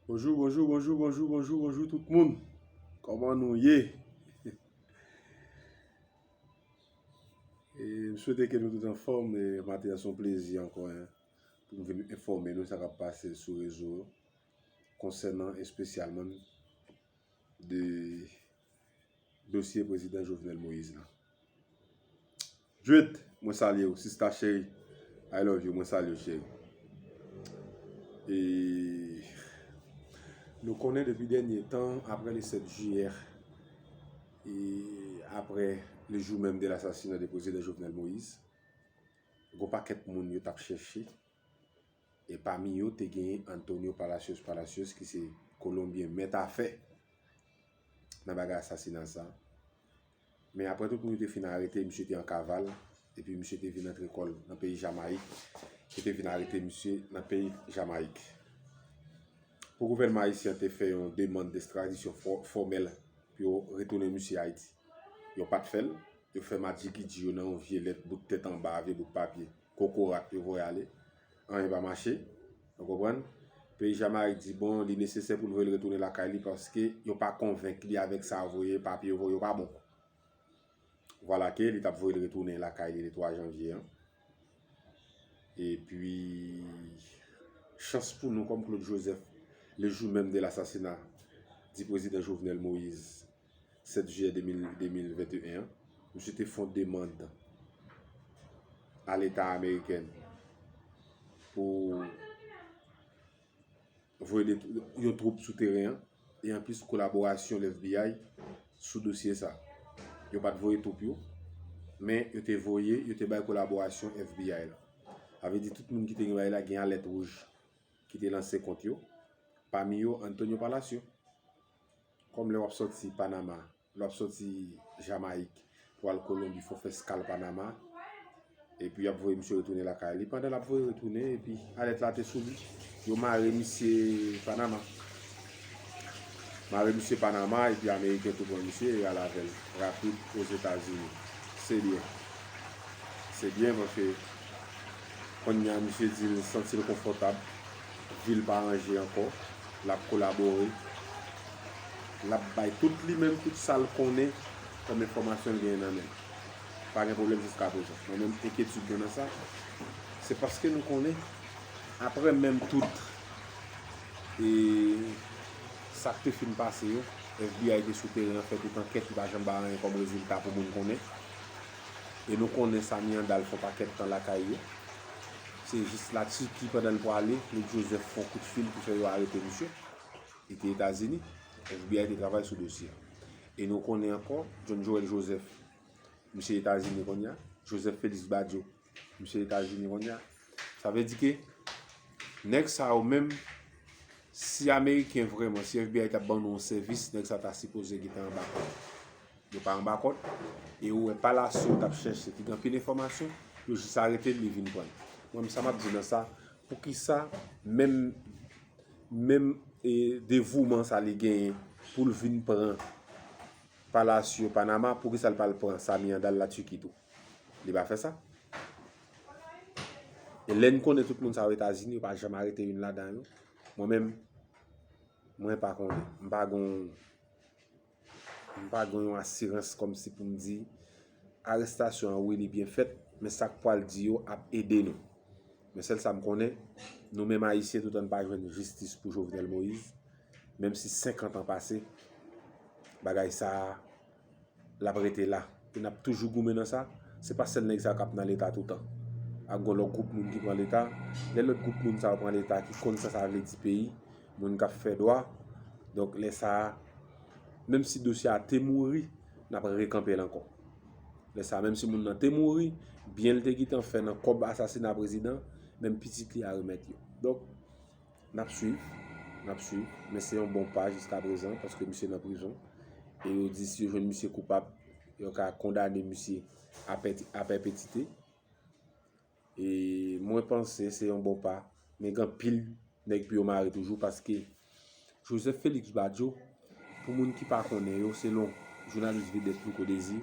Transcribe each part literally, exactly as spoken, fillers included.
Bonjou, bonjou, bonjou, bonjou, bonjou, bonjou tout moun. Kòman nou ye? E, m swete ke nou tout anfòm. E maten an se yon plezi ankò, en, pou m vin enfòme nou sa k ap pase sou rezo yo, konsènan espesyalman de dosye prezidan Jovenel Moïse la. Jwet, mwen salye w, sista cheri. I love you, mwen salye w, cheri. E nou konnen depi dènye tan, apre le sèt jiyè, e apre le jour même de l'assassinat de prezidan Jovenel Moïse, gon pakèt moun yo t ap chèche. E pami yo, te genyen Antonio Palacios Palacios, ki se Kolonbyen mèt afè nan bagay asasina sa. Men apre tout moun yo te fin arete, misye te an kaval, epi misye te vin antre kò l nan peyi Jamayik, yo te vin arete misye nan peyi Jamayik. Pou gouvènman ayisyen an te fè yon demann destradisyon fò-, fòmèl pou yo retounen misye Ayiti, yo pa t fè l. Yo fè madjigidji yo nan yon vye lèt, bout tèt anba, vye bout papye, kokorat yo voye ale. Anyen pa mache. Ou konprann? Peyi Jamayik di, bon, li nesesè pou l voye l retounen lakay li paske yo pa konvenk li avèk sa yo voye, papye yo voye yo pa bon. Vwala ke li t ap voye l retounen lakay li le twa janvye an. Epi, chans pou nou, kòm Claude Joseph, le jour même de l'assassinat du président Jovenel Moïse, sèt jiyè de mil, de mil venteyen an, misye te fè yon demann a Leta ameriken pou voye de, yon twoup sou teren an, e anplis kolaborasyon F B I sou dosye sa. Yo pa t voye twoup yo, men yo te voye, yo te bay kolaborasyon F B I la. Sa vle di tout moun ki te gen bagay la gen alèt wouj ki te lanse kont yo. Pami yo, Antonio Palacio. Kòm lè w ap sòti Panama, lè w ap sòti Jamayik pou al Kolonbi, fò w fè eskal Panama. Epi y ap voye misye retounen lakay li. Pandan l ap voye retounen, epi alèt la te sou li. Yo mare misye Panama. Mare misye Panama, epi Ameriken tou pran misye, e al avè l rapid Ozetazini. Se byen. Se byen, paske kounye a misye di l santi l konfòtab, vi l pa ranje ankò, l ap kolabore, l ap bay tout li menm, tout sa l konnen kòm enfòmasyon l genyen nan men l. Pa gen pwoblèm jiskaprezan. Mwen menm, enkyetid mwen nan sa, se paske nou konnen, apre menm tout, e, sa k te fin pase yo, F B I te sou teren an, fè tout ankèt, li pa janm bay anyen kòm rezilta pou moun konnen. E nou konnen Samy Andal fè yon pakèt tan lakay yo. Se jis Latiki, pandan l prale, Claude Joseph fè yon kout fil ki fè yo arete misye. Li te Etazini, F B I te travay sou dosye a. E nou konnen ankò, John Joel Joseph, misye Etazini kounye a, Joseph Félix Badio, misye Etazini kounye a. Sa vle di ke nèg sa yo menm, si Ameriken vrèman, si F B I t ap ban nou yon sèvis, nèg sa ta sipoze gentan anba kòd. Yo pa anba kòd. E ou wè Palacio t ap chèche, ki gen anpil enfòmasyon, yo jis arete l, li vin pran l. Mwen menm sa m ap di nan sa, poukisa menm, menm, e, devouman sa li genyen pou l vin pran Palacio Panama, poukisa l pa al pran Samy Andal Latiki tou? Li pa fè sa. E lè n konnen tout moun sa yo Etazini, yo pa janm arete youn ladan yo. Mwen menm, mwen pa konnen. M pa gon, m pa gen yon asirans kòmsi pou m di arestasyon an, wi, li byen fèt, men sa k pral di yo ap ede nou. Men sèl sa m konnen, nou menm Ayisyen, toutan n pa jwenn jistis pou Jovenel Moïse, menm si senkant an pase, bagay sa a, l ap rete la. E n ap toujou goumen nan sa. Se pa sèl nèg sa yo k ap nan Leta toutan. Ak gon lòt gwoup moun ki pran Leta. Lè lòt gwoup moun sa yo pran Leta, ki konn sa sa vle di peyi, moun k ap fè dwa. Donk, lè sa a, menm si dosye a te mouri, n ap rekanpe l ankò. Lè sa a, menm si moun nan te mouri, byen l te gentan fè nan kòb asasina prezidan, menm pitit li a remèt yo. Donk, n ap swiv, n ap swiv, men se yon bon pa jiskaprezan, paske misye nan prizon. E yo di si yo jwenn misye koupab, yo ka kondane misye a pèti-, a pèpetite. E mwen panse se yon bon pa, men gen anpil nèg pou yo mare toujou, paske Joseph Félix Badio, pou moun ki pa konnen yo, selon jounalis vedèt Louko Désir,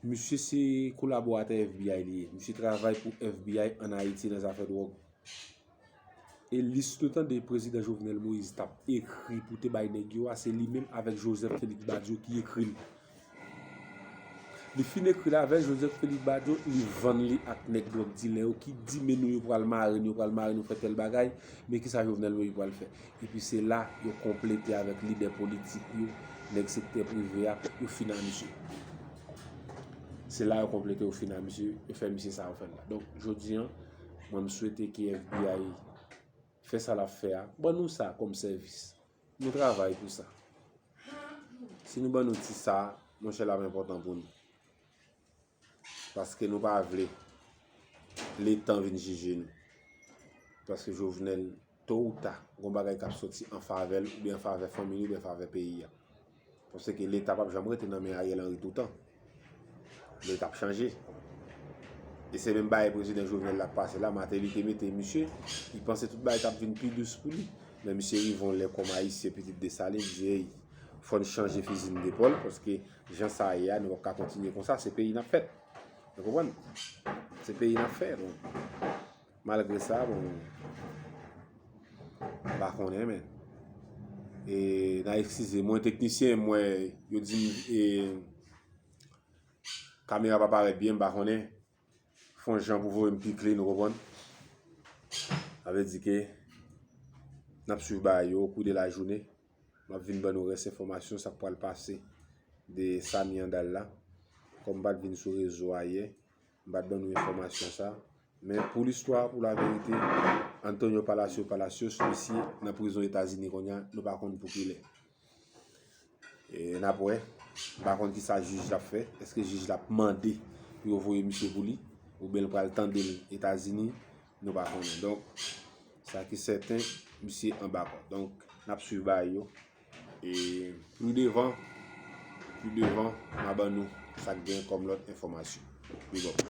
misye se kolaboratè F B I li ye. Misye travay pou F B I ann Ayiti nan zafè dwòg. E lis nou tande prezidan Jovenel Moïse t ap ekri pou te bay nèg yo a, se li menm avèk Joseph Félix Badio ki ekri l. Li fin ekri l avè Joseph Félix Badio, li vann li ak nèg dwòg dilè yo ki di men nou yo pral mare n, yo pral mare n, yo fè tèl bagay, men kisa Jovenel Moïse pral fè. Epi se la yo konplete avèk lidè politik yo, nèg sektè prive a, yo fin a misye. Se la yo konplete, yo fin a misye, yo fè misye sa yo fè l la. Donk, jodi an, mwen m swete ke F B I fè sa l ap fè a, ban nou sa kòm sèvis. Nou travay pou sa. Si nou ban nou ti sa, monchè, l ap enpòtan pou nou. Paske nou pa vle letan vin jije nou. Paske Jovenel, to ou ta, gon bagay k ap soti an favè l, oubyen an favè fanmi l, oubyen an favè peyi a. Paske Leta p ap janm rete nan men Ariel Henry toutan. Leta ap chanje. E se menm bagay prezidan Jovenel la k pase la, Martelly te mete misye, li panse tout bagay t ap vin pi dous pou li. Men misye rive yon lè kòm Ayisyen, pitit Desalin, li di, ey, fò n chanje fizi n de pòl, paske jan sa ye a, nou p ap ka kontinye konsa, se peyi n ap fèt. Nou konprann? Se peyi n ap fè, bon. Malgre sa, bon, m pa konnen, men. E, n a eskize mwen, teknisyen, mwen, yo di m, e, kamera pa parèt byen, m pa konnen. Fè yon jan pou voye m pi klè, nou konprann? Sa vle di ke n ap swiv bagay yo o kou de lajounen. M ap vin ban nou rès enfòmasyon, sa k pral pase de Samy Andal la. Kòm m pa t vin sou rezo a yè, m pa t ban nou enfòmasyon sa. Men pou listwa, pou laverite, Antonio Palacio Palacios, misye nan prizon Etazini kounye a, nou pa konn pou kilè. E n ap wè, m pa konn kisa jij la ap fè. Èske jij la ap mande pou yo voye misye pou li? Oubyen l pral tande l Etazini? Nou pa konnen. Donk, sa ki sèten, misye anba kòd. Donk, n ap swiv bagay yo. E pli devan, pli devan, m a ban nou sa k gen kòm lòt enfòmasyon. Big up.